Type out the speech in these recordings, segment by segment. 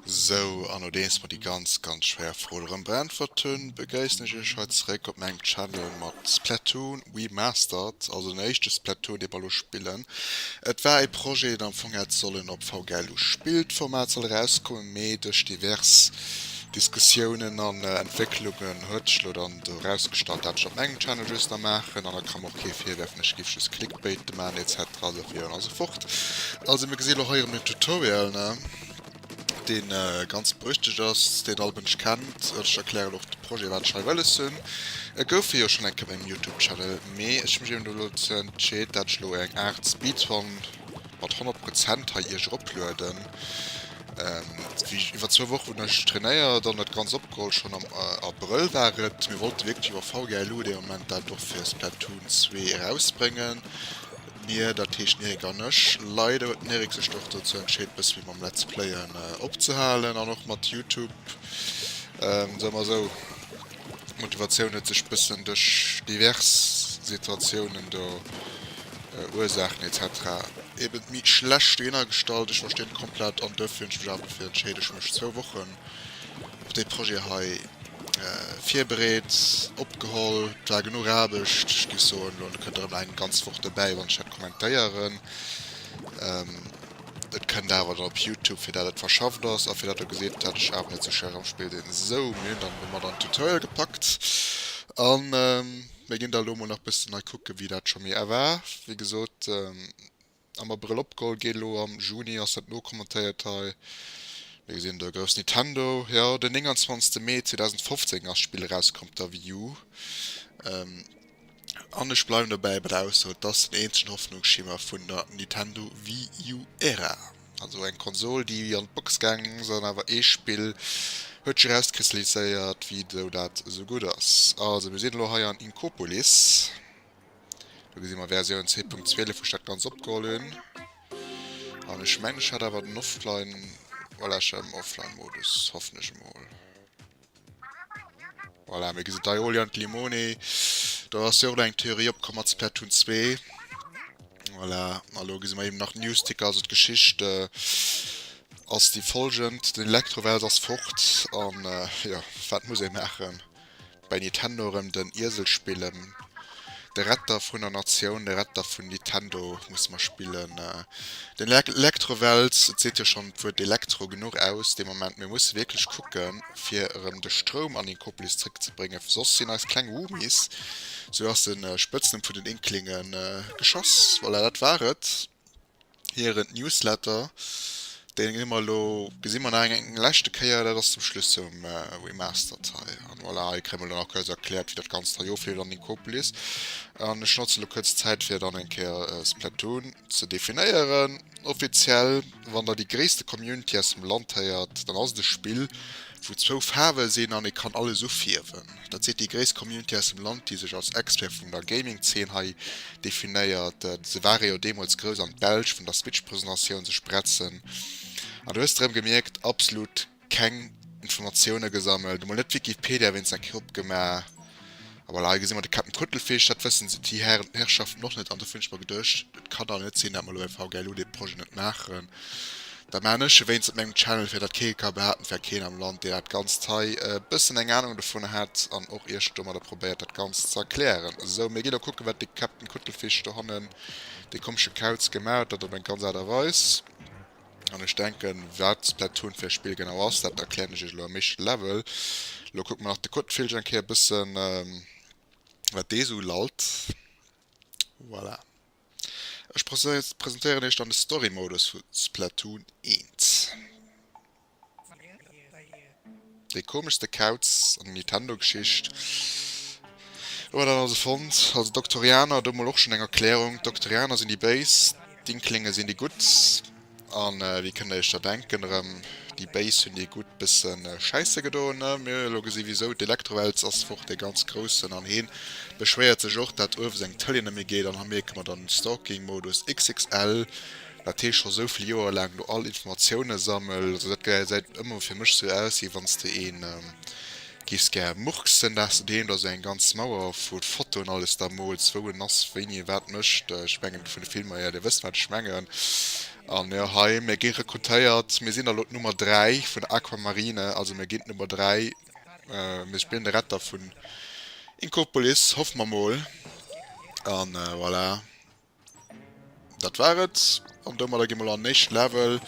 Sou, an nodeems mer déi ganz, ganz schwéier Fro erëm beäntwert hunn, begréissen ech iech hei zeréck op mengem Channel mat Splatoon Remastered, also den éischte Splatoon, dee mer elo spillen. Et war ee Projet, deen am Fong hätt sollen op VGLU Spillt Format soll erauskommen, mee duerch divers Diskussiounen an Entwécklungen huet sech elo dann do erausgestallt, dat ech op mengem Channel just nach maachen, an da ka mer och kee virwerfen, ech giff just Clickbaite maachen etc. Esou virun a sou fort. Also mir gesi lo hei erëm den Tutorial, ne, deen ganz berüchtegt ass, deen all Mënsch kennt. Ech erklären och de Projet, wat ech hei wëlles hunn. Et gouf e jo schonn eng Kéier op mengem Youtube-Channel, mee ech hu mech eben elo dozou entscheet, dat ech elo eng Aart Speedrun mat 100 Prozent hei iech eroplueden. Wéi iwwer zwou Wochen hunn ech trainéiert an dat Ganzt opgeholl. Schonn am Abrëll war et. Mir wollte wierklech iwwer VGLU dee Moment dat och fir Splatoon 2 erausbréngen. Mir, dat heescht den Eric an ech. Leider huet den Eric sech och dozou entscheet bësse méi mam Let's Playen opzehalen an och mat Youtube. Soe mer esou, d'Motivatioun huet sech bëssen duerch divers Situatiounen do, Ursaachen etc. Eben méi schlecht dohinner gestallt. Ech verstinn et komplett an duerfir hunn ech mech awer dofir entscheet, ech hu mech zwou Wochen op dee Projet hei virbereet, opgeholl. Et war genuch Aarbecht, ech géif soen, elo kënnt erëm eng ganz Woch dobäi, wann ech dat kommentéieren. Et kënnt awer dann op Youtube, fir dat et verschafft ass a fir dat der gesitt, dat ech awer net sou schlecht am Spill sinn. Sou, mir hunn dann domat an Tutorial gepackt an mir ginn da elo mol nach bëssen hei kucken, wéi dat scho méi war. Wéi gesot, am Abrëll opgeholl, geet elo am Juni ass dat nokommentéiert hei. Mir gesinn do e grouss Nintendo, jo den 29 Mee 2015 ass d'Spill erauskomm op der Wii U. An ech bleiwen dobäi bei der Ausso, et ass den eenzegen Hoffnungsschimmer vun der Nintendo Wii U Ära. Also eng Konsol déi an d'Box gaangen ass an awer ee Spill huet sech erauskristalliséiert wisou dat esou gutt ass. Also mir sinn elo hei an Inkopolis. Do gesi mer Versioun 2.12 wou ech dat ganz opgeholl hunn. An ech mengen ech hat awer den Offline, voilà ech am Offline Modus, hoffen ech emol. Voilà, mir gesinn d'Aioli an d'Limoni. Do ass jo och eng Theorie opkomm mat Splatoon 2. Voilà, a lo gesi mer eben nach Newsticker, also d'Geschicht ass déi folgend, Den Elektrowels ass fort an jo, wat muss ee maachen? Bei Nintendo erëm den Iesel spillen, de Retter vun der Natioun, de Retter vun Nintendo musse mer spillen. Den Elektrowels, et seet jo schonn d'Wuert Elektro genuch aus dee Moment. Mir musse wierklech kucken, fir erëm de Stroum an Inkopolis zréckzebréngen, soss sinn eis kleng Woomies, sou ass de Spëtznumm vun den Inklingen, geschoss. Voilà, dat war et. Hiren Newsletter, deen hu mer elo, gesi mer nach eng leschte Kéier, dat ass zum Schluss vum Remastered hei. An voilà, hei kréie mer elo nach kuerz erkläert, wéi dat Ganzt hei ofleeft an Inkopolis. An ech notze elo kuerz d'Zäit, fir dann eng Kéier Splatoon ze definéieren. Offiziell, wann der déi gréisste Community aus dem Land héiert, dann ass et e Spill, wou zwou Faarwe sinn an ee kann alles ufierwen. Dat seet déi gréisst Community aus dem Land, déi sech als Expert vun der Gaming-Zeen hei definéiert. Se ware jo deemools grouss an d'Belsch vun der Switch-Presentatioun sech bretzen. An du hues erëm gemierkt, absolut keng Informatioune gesammelt, emol net Wikipedia wéinst eng Kéier opgemaach. A voilà, hei gesi mer de Captain Cuttlefish, dat wëssen se déi Hären, Herrschaften och net. An dofir hunn ech mer geduecht, et kann dach net sinn, dat mer elo bei VGLU dee Projet net maachen. Dat maachen ech wéinst op mengem Channel, fir datt kee ka behaapten, et wär keen am Land, deen dat Ganzt hei e bëssen eng Anung dovun hätt an och iech domadder probéiert, dat Ganzt ze erklären. Esou, mir ginn elo kucken, wat de Captain Cuttlefish dohannen, dee komesche Kauz, gemaach huet, dat op eng ganz Aart a Weis. An ech denken, wat Splatoon fir e Spill genau ass, dat erklären ech iech elo am éischte Level. Elo kucke mer nach de Cuttlefish eng Kéier e bëssen, wat dee sou lallt. Voilà. Ech presentéieren iech dann de Story-Modus vu Splatoon 1. Dee komeschste Kauz an der Nintendo-Geschicht. Hu mer dann also fonnt. Also Doktorianer, do mol och schon eng Erklärung. D'Doktorianer sinn déi Béis, d'Inklinge sinn déi Gutt. An wéi kënnt der iech da denken, erëm déi Béis hunn déi Gutt bëssen Schäisse gedoen, ne? Mir hu elo gesi wisou, d'Elektrowels ass fort, dee ganz groussen, an heen beschwéiert sech och, dat uewe seng Tëlee net méi geet. An hei mierke mer dann den Stalking-Modus XXL. Dat hee scho sou vill Joer laang do all Informatioune sammelt. Also dat gesäit ëmmer fir mech sou aus, wéi wann s de een giffs gär murksen, dat s de doheem da sou eng ganz Mauer vu Fotoen alles da mools, wou en ass, wéini e wat mécht. Ech mengen vun de Filmer hier, dir wësst wat ech mengen. An jo, hei, mir gi rekrutéiert. Mir sinn elo d'Nummer 3 vun der Aquamarine. Also mir ginn d'Nummer 3. Mir spillen de Retter vun Inkopolis, hoffe mer mol. An voilà. Dat war et. An domadder gi mer elo an den éischten Level.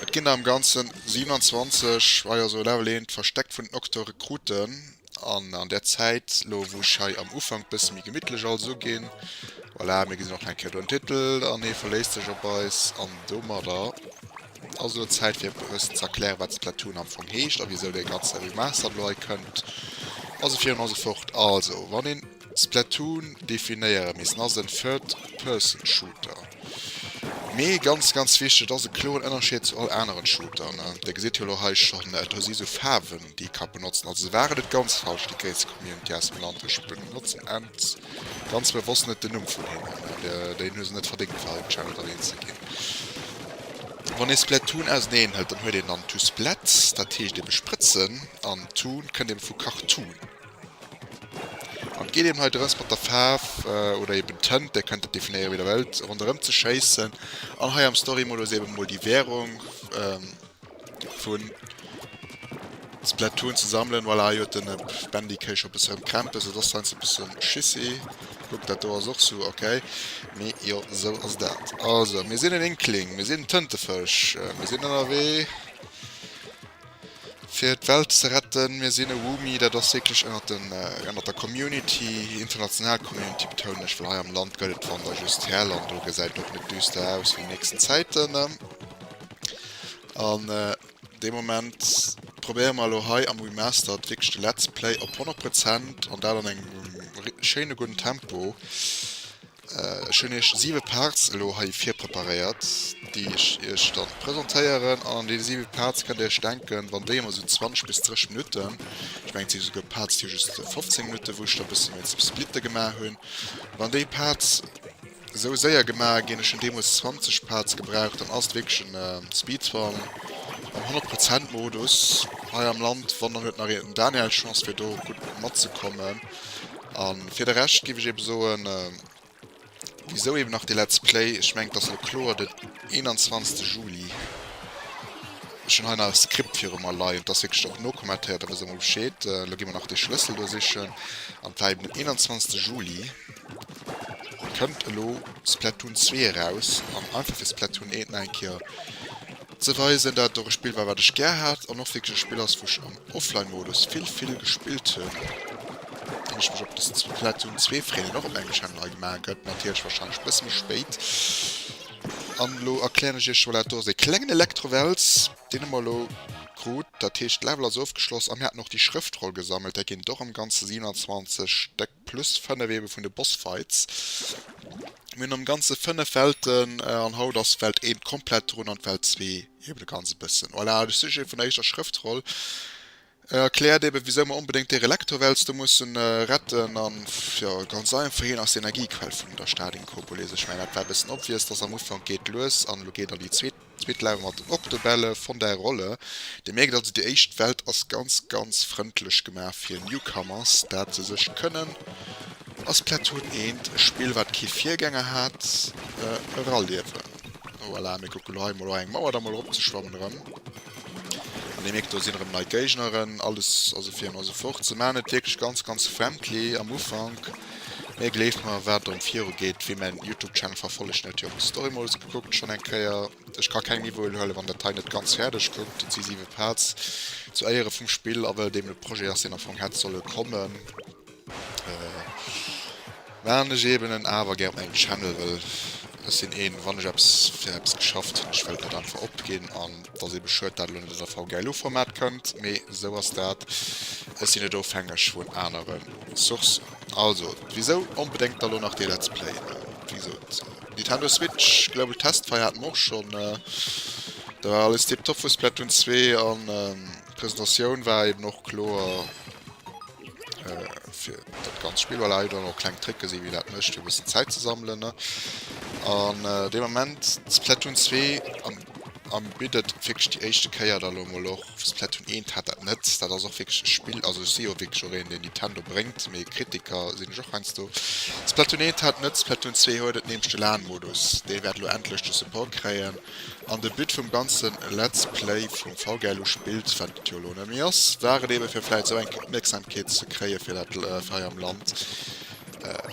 Et ginn der am Ganzen 27. Hei also Level 1, Versteck vun den Octo-Rekruten. An an där Zäit elo, wou ech hei am Ufank bësse méi gemittlech alles uginn, voilà, mir gesinn och nach eng Kéier do den Titel an hie verléisst sech op eis. An domadder ass elo Zäit fir e bëssen ze erklären, wat Splatoon am Fong heescht a wisou dee ganze Remastered elo hei kënnt a sou virun a sou fort. Also, wann een Splatoon definéiere misst, dann ass et en Third-Person-Shooter. Mee ganz ganz wichteg, et ass e kloren Ënnerscheed zu all aneren Shootern. Dir gesitt jo elo hei schonn, do si sou Faarwen, déi ee ka benotzen. Also se waren net ganz falsch, déi gréisste Community aus dem Land. Ech benotzen ent ganz bewosst net den Numm vun hinnen, deen hu se net verdéngt fir hei um Channel erwähnt ze ginn. Wann ee Splatoon auseneen hëlt, dann huet een dann to splat, dat heescht ebe sprëtzen, an toon kënnt ebe vu Cartoon. An et geet eben hei drëms mat der Faarf, oder eben Tënt, dir kënnt dat definéieren wéi der wëllt, ronderëm ze schéissen. An hei am Story-Modus eben mol déi Währung vu Splatoon ze sammelen. Voilà, hei huet den Bendy Kéi scho bësse rëm Krämpes, et ass heiansdo e bësse schissi. Kuckt, dat do ass och sou, ok. Mee jo, sou ass dat. Also, mir sinn en Inkling, mir sinn en Tëntefësch, mir sinn ënnerwee. Fir d'Welt ze retten. Mir sinn e Woomi, dat ass wierklech ënnert den, ënnert der Community, international Community betounen ech, well hei am Land gëtt et wann da just Härland, do gesäit et och net düster aus fir déi nächsten Zäiten. An dee Moment probéiere mer elo hei am Remastered wierklech de Let's Play op 100 Prozent an dat an engem schéine gudden Tempo. Ech hunn iech 7 Parts elo hei virpreparéiert, déi ech iech dann presentéieren. An an deene 7 Parts kënnt dir iech denken, wann déi ëmmer esou 20 bis 30 Minutten, ech mengen et si souguer Parts déi hu just 15 Minutten, wou ech da e bësse méi Splitte gemaach hunn, wann déi Parts esou séier gemaach ginn, ech hunn deemools 20 Parts gebraucht, dann ass et wierklech en Speedrun am 100 Prozent Modus hei am Land. Wann, dann huet nach een den Daniel Chance fir do gutt matzekommen. A fir de Rescht géif ech eebe soen, wisou eeben nach dee Let's Play? Ech mengen, et ass elo kloer, den 21. Juli. Ech hunn hei nach e Skript viru mer leien, et ass wierklech och nokommentéiert, da wësst der emol Bescheed. Elo gi mer nach dee Schlëssel do sichen. An et war eeben den 21. Juli kënnt elo Splatoon 2 eraus. An einfach fir Splatoon 1 nach eng Kéier ze weisen, dat et och e Spill war, wat ech gär hat an och wierklech e Spill ass, wou ech am Offline-Modus vill, vill gespillt hunn an ech mech op de Splatoon 2 freeën, deen och op mengem Channel hei gemaach gëtt, natierlech warscheinlech e bësse méi spéit. An elo erklären ech iech, voilà, do ass e klengen Elektrowels, deen hu mer elo krut, dat heescht d'Level ass ofgeschloss a mir haten och déi Schrëftroll gesammelt, dat ginn et och am Ganze 27 Stéck plus 5 ebe vun de Bossfights. Mir hunn am Ganze 5 Welten an haut ass Welt 1 komplett drun an d'Welt 2 eben e ganz e bëssen. Voilà, de Sujet vun der éischter Schrëftroll erkläert eben, wisou mer onbedéngt dee Relektorwels do mussen retten. An jo, ganz einfach, hien ass d'Energiequell vun der Stad Inkopolis. Ech mengen, dat war e bëssen obvious, dass am Ufank geet lues an elo geet an déi zweet zweet Level mat den Oktobälle von der Rolle. Dir mierkt also, déi éischt Welt ass ganz, ganz frëndlech gemaach fir Newcomers, dat se sech kënnen a Splatoon 1, e Spill wat kee Virgänger hat, eraliewen. Voilà, mir kucke lo hei mol eng Mauer da mol eropzeschwammen erëm. An dir mierkt, do sinn erëm nei Géigneren, alles a sou virun a sou fort. Se maachen et wierklech ganz, ganz friendly am Ufank. Mee gleeft mer, wat erëm viru geet, wie mäin Youtube Channel verfollegt, huet jo och de Story Modus gekuckt schonn eng Kéier. Ech ka keng Niveauen huelen, wann dat hei net ganz fäerdeg kuckt. Et si 7 Parts zu Éiere vum Spill a well et eben e Projet ass, deen am Fong hätt solle kommen. Maan ech eben en awer gär op mengem Channel, well ech sinn een, wann ech eppes fir eppes geschafft hunn, ech wëll et net einfach opginn an et ass eben schued dat elo net an der VGLU-Format kënnt, mee esou ass dat, ech sinn net ofhängeg vun anere Sourcen. Also wisou onbedéngt da lo nach dee Let's Play? Wéi gesot, Nintendo Switch Global Testfire hate mer och schonn, da war alles tiptop vu Splatoon 2 an d'Presentatioun war eben och kloer. fir dat ganzt Spill, well hei dann och kleng Tricke sinn, wéi dat mécht, fir e bëssen Zäit ze sammelen. Ne? An äh, dee Moment, Splatoon 2 am, am bitt et wierklech déi éischte Kéier da lo mol och Splatoon. Splatoon 1 hat dat net. Dat ass och wierklech e Spill, also ech si jo wierklech och een, deen Nintendo bréngt, mee Kritiker sinn ech och heiansdo. Splatoon 1 hat net, Splatoon 2 huet et, nämlech de LAN-Modus. Dee wäert elo endlech de Support kréien. An de But vum ganze Let's Play vum VGLU spillt, wat et jo elo net méi ass, war et ebe fir vläit esou eng Opmierksamkeet ze kréie fir dat hei am Land.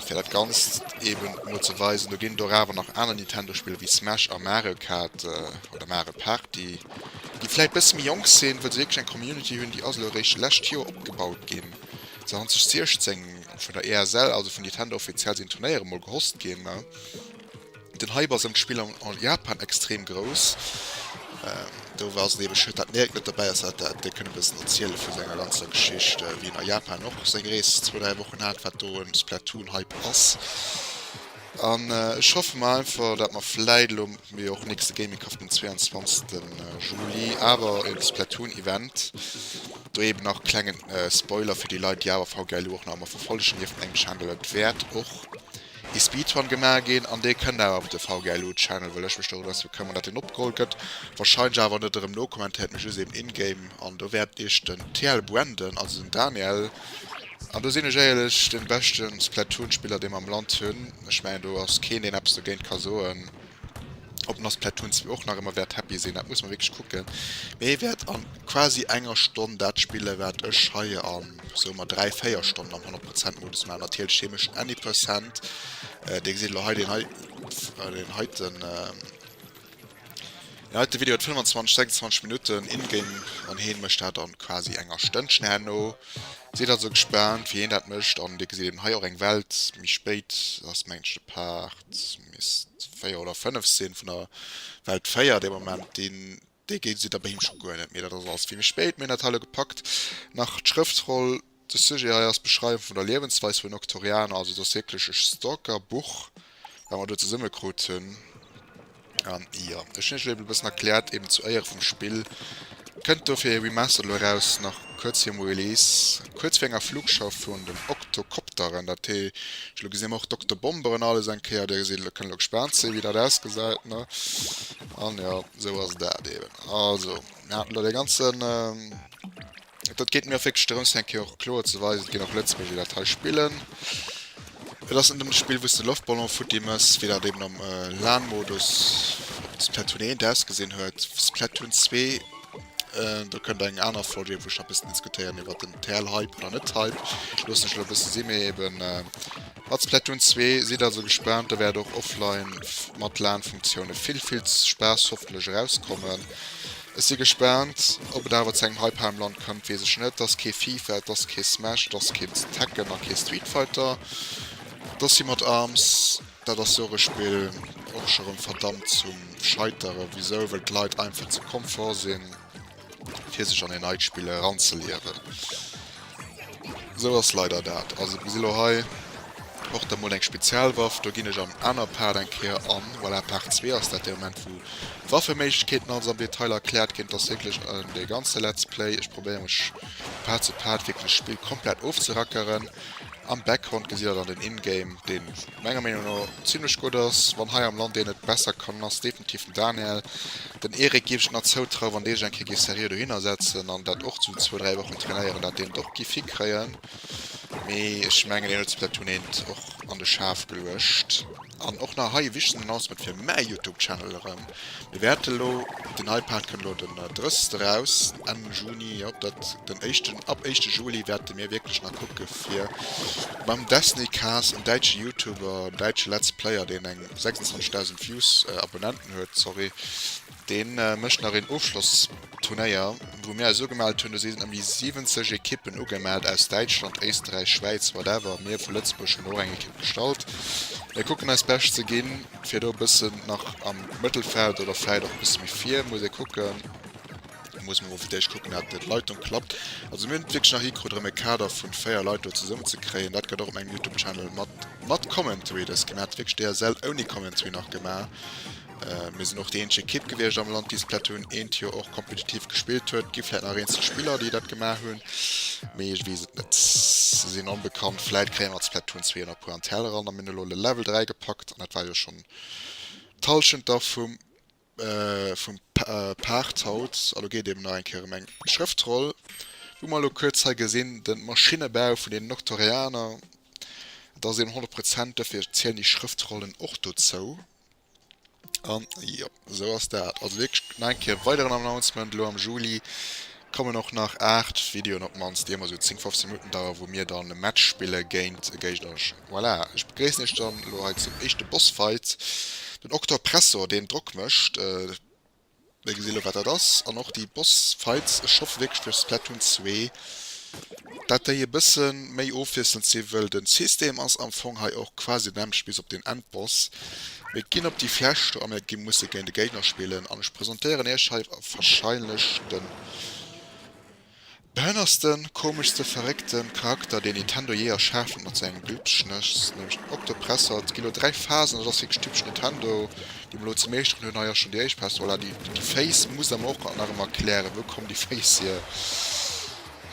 Fir dat Ganzt eben mol ze weisen. Do ginn et och awer nach aner Nintendo-Spiller wéi Smash a Mario Kart oder Mario Party, déi vläit bësse méi jonk sinn, wëll se wierklech eng Community hunn, déi ass elo eréischt lescht Joer opgebaut ginn, 2016 vun der ESL, also vun Nintendo offiziell sinn Turnéiere mol gehost ginn. Den Hype ass ëm d'Spill an Japan extrem grouss. Do ass et ebe schued, dat den Eric net dobäi ass, dat dat dee kënnt e bëssen erziele vu senger ganzer Geschicht, wéi en a Japan och seng Rees zwou, 3 Wochen hat, wat do en Splatoon-Hype ass. An ech hoffe mer einfach, dat mer vläit elo, mir och nächste Gaming Cup den 22. Juli, awer e Splatoon-Event, do eben nach klengen Spoiler fir déi Leit, déi awer VGLU och nach ëmmer verfollegen nieft engem Channel, et wäert och ee Speedrun gemaach ginn an dee kënnt awer op de VGLU Channel, wëll ech mech dorëms bekëmmern dat deen opgeholl gëtt, wahrscheinlech awer net erëm nokommentéiert, mee just eben in-game an do wäert iech den TL Brandon, also den Daniel, an do sinn ech éierlech, den beschten Splatoon Spiller dee mer am Land hunn, ech mengen do ass keen deen eppes dogéint ka soen. Ob en a Splatoon 2 och nach ëmmer wäert happy sinn, dat muss mer wierklech kucken. Mee hie wäert an quasi enger Stonn dat spillen, wat ech hei an, soe mer, 3, 4 Stonnen am 100 Prozent Modus maachen. Natierlech hie mécht Any Percent. Dir gesitt elo hei deen hei, deen heiten, deen heite Video huet 25, 26 Minutten in-game an hien mécht dat an quasi enger Stënnchen herno. Sidd also gespaant, wéi hien dat mécht. An dir gesitt eben hei och eng Welt méi spéit, ass mengen ech de Part. misst 4 oder 5 sinn, vun der Welt 4 dee Moment, deen dee gesitt der bei him scho guer net méi. Dat ass alles vill méi spéit. Mir hunn dat hei elo gepackt. Nach d'Schrëftroll, de Sujet hei ass d'Beschreiwung vun der Liewensweis vun den Oktorianer, also et ass wierklech e Stalker-Buch, wat mer do zesumme krut hunn. An jo, ech hunn iech elo eben e bëssen erkläert, eben zu Éiere vum Spill kënnt dofir ee Remastered elo eraus, nach kuerz virum Release, kuerz vir enger Flugschau vun den Oktokopteren, dat heescht, elo gesi mer och Dokter Bomber an alles eng Kéier, dir sidd, kënnt elo gespaant sinn, wéi dat ausgesäit, ne? An jo, esou ass dat eben. Also, mir haten elo dee ganzen. Dat geet mir och wierklech drëms, fir eng Kéier och kloer ze weisen, et ginn och Lëtzebuerger, déi dat hei spillen. Et ass net nëmmen e Spill, wou s de Loftballon futti mëss, wéi dat eben am LAN-Modus op Splatoon 1 ausgesinn huet. Splatoon 2, do kënnt eng aner Folg, wou ech nach e bëssen diskutéieren iwwer den TL-Hype oder net-Hype. Loossen ech elo e bësse si, mee eben mat Splatoon 2 sidd also gespaant, do wäert och offline mat LAN-Funktioune vill, vill Spaass hoffentlech erauskommen. Ech si gespaant. Ob et awer zu engem Hype hei am Land kënnt, weess ech net. Et ass kee FIFA, et ass kee Smash, et ass keen Tekken a kee Street Fighter. Et ass Sim at Arms, dat ass jo och e Spill, och scho rëm verdammt zum Scheitere. Wisou? Well d'Leit einfach ze Komfort sinn, fir sech an een neit Spill eranzeliewen. Sou ass leider dat. Also mir si lo hei och da mol eng Spezialwaff. Do ginn ech am aner Part eng Kéier an. Voilà, Part 2 ass dat dee Moment wou d'Waffeméiglechkeeten alles am Detail erkläert ginn. Et ass wierklech en dee ganze Let's Play. Ech probéiere mech Part zu Part wierklech d'Spill komplett ofzerackeren. Am Backgrond gesitt der dann den Ingame, deen menger Meenung no zimlech gutt ass. Wann hei am Land een et besser kann, ass definitiv den Daniel. Den Eric géif ech nach zoutrauen, wann dee sech eng Kéier géif seriö dohinner setzen an dat och zu zwou, dräi Wochen trainéieren, dat deen et och géif hikréien. Mee ech mengen, deen huet Splatoon 1 och an de Schaf geluecht. An och nach hei e wichtegen Announcement fir mäi Youtube Channel erëm, Mir wäerte lo, den nei Part kënnt lo den 30 eraus, Enn Juni, jo dat den éischten, ab éischte Juli wäerte mir wierklech nach kucke fir mam Destiny Cast, en däitsche Youtuber, en däitsche Let's Player, deen eng 26.000 Views, Abonnenten huet, sorry, dee mécht nach een Ofschlossturnéier, wou mir eis ugemellt hunn. Do si ëm déi 70 Ekippen ugemellt aus Däitschland, Éisterräich, Schwäiz, whatever. Mir vu Lëtzebuerg hunn och eng Ekipp gestallt. Mir kucken eist Bescht ze ginn, fir do e bëssen nach am Mëttelfeld oder vläit och e bësse méi vir, muss ee kucken. Da muss mer mol fir d'éischt kucken, dat d'Leitung klappt. Also mir hunn et wierklech nach hikrut, erëm e Kader vun 4 Leit do zesummen ze kréien. Dat gëtt och op mengem Youtube Channel mat mat Commentary dës gemaach. Hat wierklech DSL ouni Commentary nach gemaach. Mir sinn och déi eenzeg Ekipp gewiescht am Land, déi Splatoon 1 jo och kompetitiv gespillt huet. Gi vläit nach eenzel Spiller, déi dat gemaach hunn, mee ech weess et net. Se sinn onbekannt. Vläit kréie mer Splatoon 2 nach e puer an d'Häll eran. A mir hunn elo de Level 3 gepackt an dat war jo schonn d'Hallschent da vum. vum Part haut. A lo geet eben nach eng Kéier ëm eng Schrëftroll, wou mer elo kuerz hei gesinn, de Maschinnebau vun den Noctorianer. Et ass eben 100 Prozent, dofir zielen déi Schrëftrollen och dozou. An jo, esou ass dat. Also wierklech nach eng Kéier weideren Announcement, elo am Juli kommen och nach 8 Videoen op d'mannst, déi ëmmer esou 10, 15 Minutten daueren, wou mir dann e Match spille géint e Géigner. Voilà, ech begréissen iech dann elo hei zum éischte Bossfight, den Octopressor, deen Drock mécht. Mir gesi lo wat dat ass an och déi Boss Fights. Ech hoffe wierklech fir Splatoon 2 dat déi e bësse méi ofwiesselnd si wëll den System ass am Fong hei och quasi den nämmlecht bis op den Endboss. Mir ginn op déi Fläch do a mir gi musse géint e Géigner spillen an ech presentéieren iech hei wahrscheinlech den Behënnersten, komeschste, verréckten Charakter deen Nintendo jee erschaf huet mat sengem Glubschnëss, nämlech den Octopressor. Et gi lo 3 Phasen, dat ass wierklech typesch Nintendo, déi mer lo ze meeschteren hunn. Hei ass schonn déi éischt Phas, voilà, déi déi Féiss muss der mer och nach ëmmer erklären, wou kommen déi Féiss hier?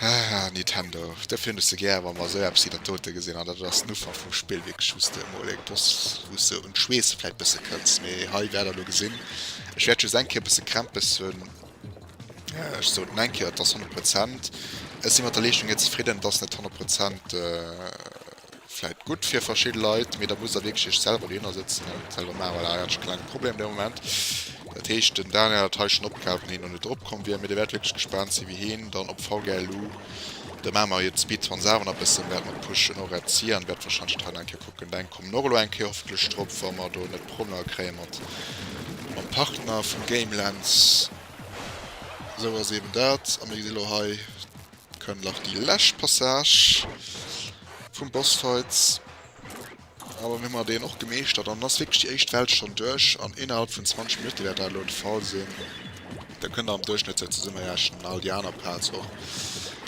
Ah Nintendo, dofir hunn ech se gär, wa mer esou eppes wéi dat dote gesinn an dat ass den Ufank vum Spill wierklech, wou s de emol e Boss, wou s de un d'Schweesse vläit bësse kënns, mee hei wäert der lo gesinn, ech wäert just eng Kéier bësse Krämpes hunn. Ech soten eng Kéier, et ass 100 Prozent. Ech si mat der Leeschtung hier zefridden. Et ass net 100 Prozent vläit gutt fir verschidde Leit, mee da musst der wierklech iech selwer dohinner sëtzen an et selwer maachen. Voilà, hei hat ech e klenge Problem dee Moment. Dat heescht, den Daniel hat hei schonn opgehal, wann hien elo net drop komm wier. Mee dir wäert wierklech gespaant sinn, wéi hien dann op VGLU, da maache mer jo d'Speedruns awer nach e bëssen, wäert mat pushen. Och Red Cyan wäert warscheinlech dat hei nach eng Kéier kucken. Deng kommen och elo eng Kéier hoffentlech drop, wa mer do net Problemer kréie mat mam Partner vum Gamelens. Esou ass eben dat. A mir gesi lo hei kënnt nach déi lescht Passage vum Bossfight. An dann hu mer deen och gemeeschtert. An dann ass wierklech déi éischt Welt schonn duerch. An innerhalb vun 20 Minutte wäert dat elo de Fall sinn. Da kënnt der am Duerchschnëtt sou zesummerechnen, all déi aner Parts och.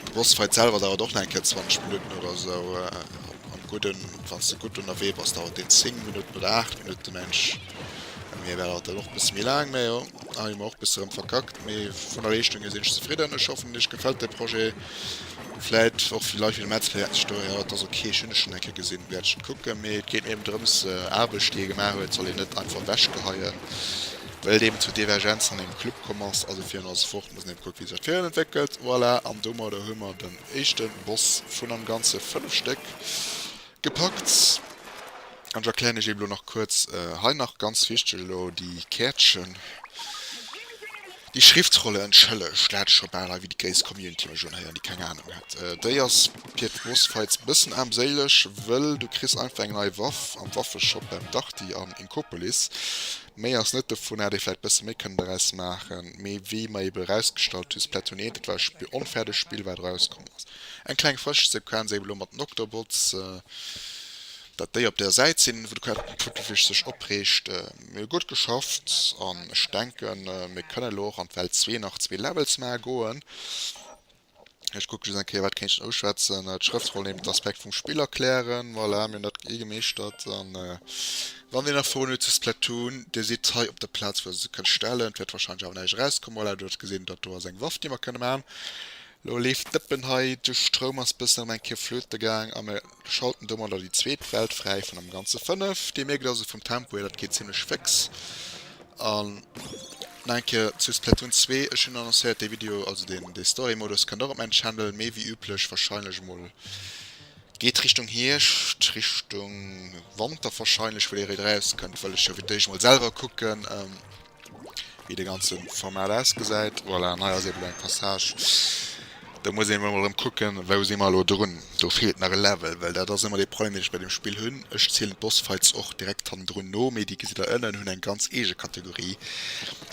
De Bossfight selwer dauert och nach eng Kéier 20 Minutten oder sou. Am Gudden, wann s de gutt ënnerwee bass, dauert deen 10 Minutten oder 8 Minutten, mensch. Bei mir war dat och e bësse méi laang, mä jo, hei hu mer och e bësse erëm verkackt. Mee vun der Leeschtung hier sinn ech zefridden. Ech hoffen, iech gefält de Projet. Vläit och vill Leit fir de Metz, vläit sech do, jo, et ass ok, ech hunn e schonn eng Kéier gesinn, wäert ech et kucken. Mee et geet mir eben drëms, Aarbecht, déi ee gemaach huet, soll een net einfach ewechgeheien, well et eben zu Divergenzen an engem Club komm ass. Also virun ass e fort, muss een eben kucken, wéi sech dat virun entwéckelt. Voilà, an domadder hu mer den éischte Boss vun am Ganze 5 Stéck gepackt. An ech erklären iech eben elo nach kuerz hei nach ganz wichteg elo déi Käertchen, déi Schriftrolle, entschëllegt, dat hat ech scho bal hei wéi déi gréisst Community mech unhéieren, déi keng Ahnung hat. Déi ass fir d'Bossfights bëssen aarmséileg, wëll du kriss einfach eng nei Waff am Waffeshop beim Darty an Inkopolis. Méi ass net dovun, hätt ee vläit bësse méi kënnen doraus maachen, mee wéi mer ebe erausgestallt hu Splatoon 1, dat war e onfäerdegt Spill wat erauskomm ass. Eng kleng frësch Sequenz ebe lo mat den Octobots. Dat déi op der Säit sinn, wou de Captain Cuttlefish sech opreegt. Mir hu gutt geschafft an ech denken, mir kënnen elo och an d'Welt 2 nach zwee Levels maache goen. Ech kucke just eng Kéier, wat kéint ech uschwätzen. D'Schrëftroll eben d'Aspekt vum Spill erklären. Voilà, mir hunn dat eh gemeeschtert. An wann Dir nach Froen hutt zu Splatoon, Dir sidd hei op der Plaz, wou Der se kënnt stellen. Et wäert warscheinlech awer näischt erauskommen. Voilà, Dir hutt gesinn, dat do ass eng Waff, déi mer kënne maachen. Lo leeft d'Dëppen hei, de Stroum ass bëssen erëm eng Kéier flöte gaang a mir schalten domadder déi zweet Welt fräi vun am ganze 5. Dir mierkt also vum Tempo hier, dat geet zimlech féx. An nach eng Kéier zu Splatoon 2, ech hunn annoncéiert, dee Video, also deen dee Story-Modus kënnt och op mäin Channel, mee wéi üblech warscheinlech emol geet Richtung Hierscht, Richtung Wanter warscheinlech, wou dee réit erauskënnt, wëll ech jo fir d'éischt emol selwer kucken. wéi de ganze Format ausgesäit. Voilà, an hei ass eben elo eng Passage, do muss een emol erëm kucken, wou si mer elo drun. Do feelt nach e Level, well dat ass ëmmer dee Problem, deen ech bei deem Spill hunn. Ech zielen d'Bossfights och direkt hannendrun no, mee déi gesitt der ënnen, hunn eng ganz eege Kategorie.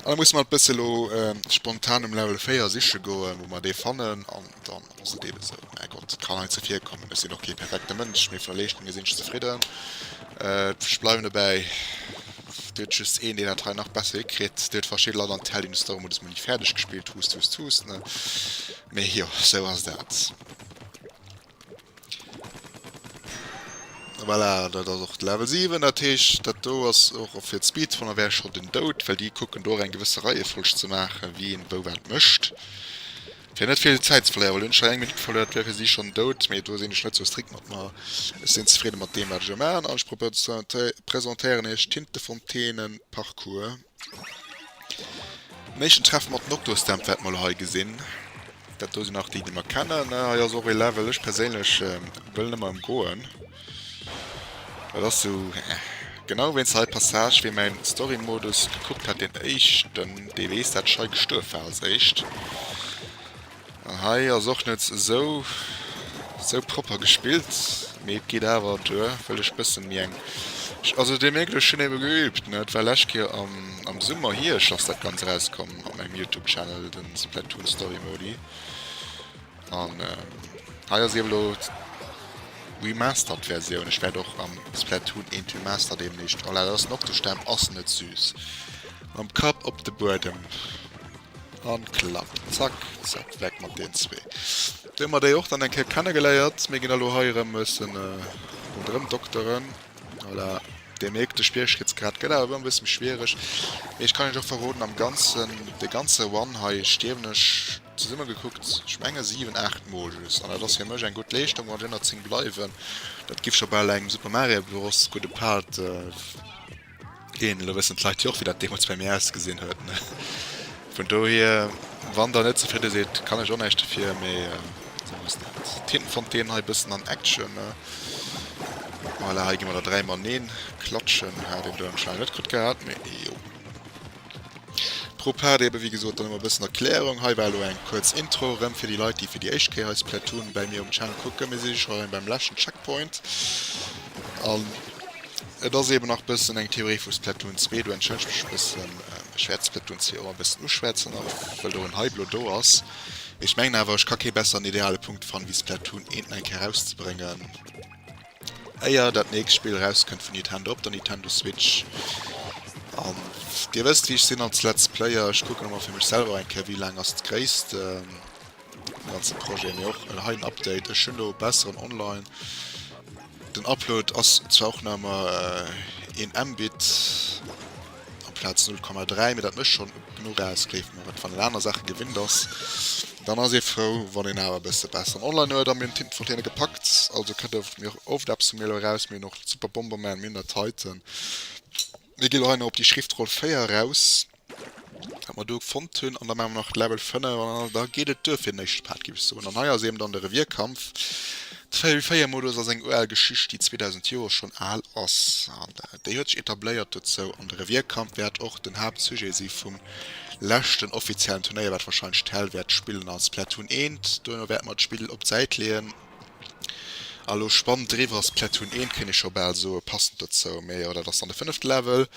An da musse mer et bësse elo spontan um Level 4 siche goen, wou mer dee fannen, an dann Ass et eben esou. Mäi Gott, et kann hei ze virkommen. Ech sinn och kee perfekte Mënsch, mee vun der Leeschtung hier sinn ech zefridden. Ech bleiwen dobäi, et huet just een, deen dat hei nach besser hikritt. Et huet verschidde Leit an Tell, déi hunn d'Story Modus mol ni fäerdeg gespillt. Hust, hust, hust, ne? Mee jo, esou ass dat. Voilà, dat ass och de Level 7. Dat heescht, dat do ass och fir d'Speedrunner wär scho den Doud, well déi kucken do och eng gewësse Reiefolg ze maachen, wien wou wat mécht. Fir net vill Zäit ze verléieren, well hunn ech hei eng Minutt verluer, dat wär fir si schonn dout, mee do sinn ech net sou strikt mat mer. Ech sinn zefridde mat deem wat ech elo maachen an ech presentéieren iech d'Tintefontänen-Parcours. Den éischten Treffen mat den Octostamp wäerte mer elo hei gesinn. Dat do sinn nach déi, déi mer kennen. Hei ass och ee Level, ech perséinlech wëll nëmmer ëmgoen. Dat ass sou genau wéinst hei Passage, wee mäin Story-Modus gekuckt hat, deen éischten, dee weess, dat ech hei gestuerf war als éischt. An hei ass och net esou esou propper gespillt, mee et geet awer duer, wëll ech bëssen méi eng, also dir mierkt ech hunn ebe geübt ne, et war lescht Kéier am am Summer, Hierscht ass dat ganz erauskomm op mengem Youtube Channel, den Splatoon Story Modi, an hei ass ebe lo d'Remastered Versioun, ech wäert och am Splatoon 1 Remastered deemnächst, oh la dat ass den Octostämp, ass net süß, mam Kapp op de Buedem. An klapp, zack, zack, weg mat deen zwee. Do hu mer déi och dann eng Kéier kennegeléiert. Mir ginn elo hei erëm e bëssen ronderëm dokteren. Voilà, Dir mierkt, de Schwieregkeetsgrad gëtt awer ëmmer e bësse méi schwiereg. Mee ech kann iech och verroden, am Ganzen, de ganze Run hei stierwen ech, zesumme gekuckt, ech menge 7, 8 Mol just. An dat ass fir mech eng gutt Leeschtung, wann ech ënner 10 bleiwen. Dat giff scho bal engem Super Mario Bros. Gudde Part. Een, elo wëssen d'Leit jo och, wéi dat deemools bei mir ausgesinn huet, ne? Vun dohier, wann der net zefridde sidd, kann ech och näischt dofir, mee esou ass dat. Tintenfontänen hei e bëssen an Action, ne? Voilà, hei gi mer der 3 mateneen klatschen. Hat een do anscheinend net gutt gehat, mee jo. Pro Part ebe wéi gesot dann ëmmer e bëssen Erklärung. Hei war elo eng kuerz Intro erëm fir déi Leit, déi fir déi éischt Kéier hei Splatoon bäi mir um Channel kucken. Mir si scho erëm beim leschten Checkpoint an et ass eben nach bëssen eng Theorie vu Splatoon 2. Do entschëllegt mech e bëssen, ech wäert Splatoon 2 och e bëssen uschwätzen, och wëll do en Hype elo do ass. Mee ech mengen awer, ech ka kee besseren ideale Punkt fannen, wéi Splatoon 1 nach eng Kéier erauszebréngen. Éier dat nächst Spill erauskënnt vun Nintendo op der Nintendo Switch. An dir wësst wéi ech sinn als Let's Player, ech kucken ëmmer fir mech selwer eng Kéier wéi laang ass d'Gréisst vum ganze Projet. Mee och hei en Update, ech hunn do besseren Online, den Upload ass zwar och nach ëmmer een Mbit, amplaz 0,3, mee dat mécht schonn genuch aus, gleeft mer et. Wann een aner Saache gewinnt ass, dann ass ee frou, wann een awer e bësse besseren Online huet. A mir hunn d'Tintenfontäne gepackt, also kënnt och mir oft eppes vu mir elo eraus. Mir hunn och Super Bomberman, mir hunn der Titan. Mir gi lo hei nach op déi Schriftroll 4 eraus, wat mer do fonnt hunn, an da maache mer nach Level 5 an da geet et duer fir den éischte Part, géif ech soen. An hei ass eben dann de Revierkampf. De 4v4-Modus ass eng ural Geschicht, déi 2000 Joer schonn al ass. An déi huet sech etabléiert dozou. An de Revierkampf wäert och den Haaptsujet si vum leschten offiziellen Turnéier, wat warscheinlech d'Hell wäert spillen a Splatoon 1. Duerno wäerte mer d'Spill op d'Säit leeën a lo spannend driwwer. Splatoon 1 kéint ee scho bal soe passend dozou, mee jo, dat ass dann de fënnefte Level.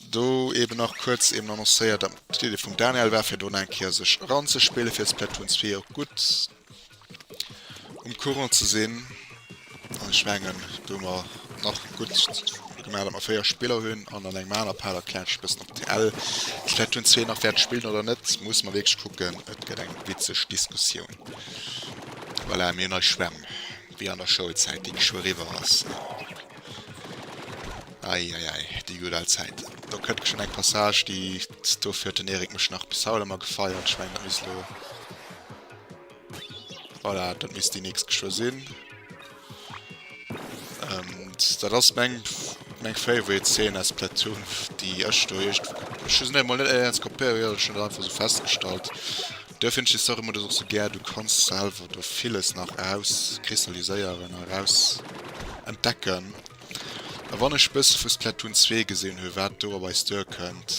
Do eben nach kuerz eben annoncéiert, dat d'Idee vum Daniel war, fir do nach eng Kéier sech eranzespille fir Splatoon 2 och gutt um Courant ze sinn. An ech mengen, do hu mer nach gutt gemaach, datt mer 4 Spiller hunn. An an engem aner Part erklären ech e bëssen, ob TL Splatoon 2 nach wäert spillen oder net. Musse mer wierklech kucken. Et gëtt eng witzeg Diskussioun. Voilà, mir hunn eis Schwämm, wéi an der Schoulzäit, déi geschwë eriwwer ass. Eieiei, déi gutt al Zäit. Do kënnt geschwënn eng Passage, déi, dofir huet den Eric mech nach bis haut ëmmer gefeiert. Ech mengen, dat misst elo. Voilà, dat misst déi nächst geschwë sinn. Ähm, dat ass meng, meng favorite Szene aus Splatoon, déi ech do iergend, ech hu se net emol net éierens kopéiert, ech hunn dat einfach esou festgestallt. Duerfir hunn ech de Story-Modus och sou gär, du kanns selwer do villes nach erauskristalliséieren a eraus entdecken. A wann ech bësse vu Splatoon 2 gesinn hu wat do op eis duerkënnt,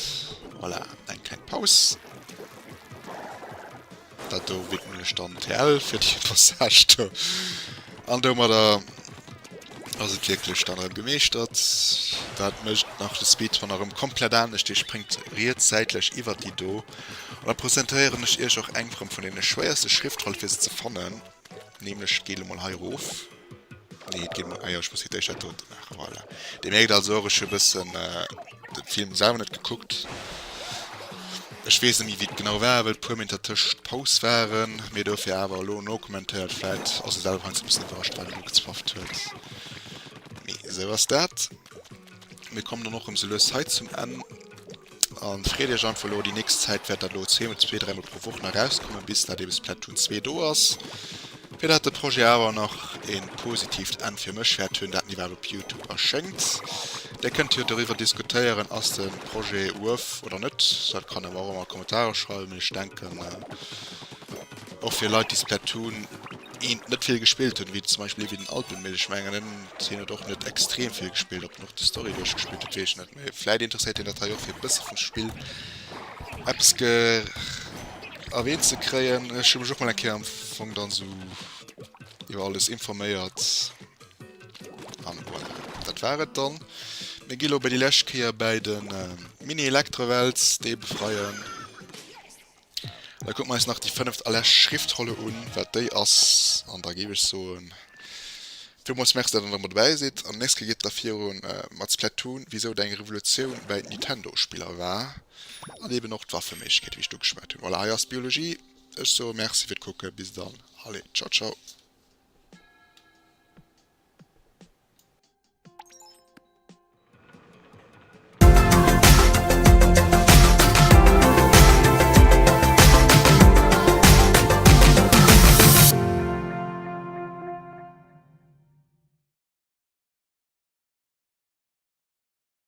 voilà, eng kleng Paus. Dat do widmen ech dann TL fir déi Passage do. An domadder ass et wierklech dann erëm gemeeschtert. Dat mécht nach de Speedrun erëm komplett anescht. Dir spréngt riets säitlech iwwert déi do. An da presentéieren ech iech och eng erëm vun deene schwéierste Schriftrolle fir se ze fannen. Nämlech, et geet elo mol hei erof. Nee, et geet mol, ah jo, ech muss fir d'éischt dat dote maachen, voilà. Dir mierkt also och, ech hu e bëssen de Film selwer net gekuckt. Ech weess net méi, wéi et genau war, well e puer Minutt dertëscht Paus waren, mee dofir awer elo nokommentéiert. Vläit ass e selwer heiansdo e bëssen iwwerrascht, wat en do gezwafft huet. Mee esou ass dat. Mir kommen dann och erëm sou lues hei zum Enn. An freet iech einfach elo, déi nächst Zäit wäert dat elo zweemol, zwee, dräimol pro Woch nach erauskommen, bis dat ebe Splatoon 2 do ass. Fir dat de Projet awer nach een positiivt Enn fir mech wäert hunn, dat en iwwerhaapt op Youtube erschéngt. Dir kënnt jo doriwwer diskutéieren, ass de Projet worth oder net. Dat kann ee mer och ëmmer an d'Kommentare schreiwen. Mee ech denken, och fir Leit, déi Splatoon 1 net vill gespillt hunn, wéi zum Beispill ee wéi den Alpenmill, ech mengen, hien huet och net extrem vill gespillt. Ob en och d'Story duerchgespillt huet, weess ech net. Mee vläit interesséiert hien dat hei och, fir e bësse vum Spill eppes erwähnt ze kréien. Ech hu mech och mol eng Kéier am Fong dann esou iwwer alles informéiert. An voilà, dat war et dann. Mir gi lo bei déi lescht Kéier bäi de Mini-Elektrowels, dee befreien. Da kucke mer eis nach déi fënneft a lescht Schriftrolle un, wat déi ass. An da géif ech soen, villmools Merci, datt der nach ëmmer dobäi sidd. An nächst Kéier geet et da virun mat Splatoon, wisou et eng Revolutioun bäi Nintendo-Spiller war. An eben och d'Waffeméiglechkeete, wéi ech do geschwat hunn. Voilà, hei ass d'Biologie. Ech soe Merci fir d'Kucke. Bis dann. Allez, ciao, ciao.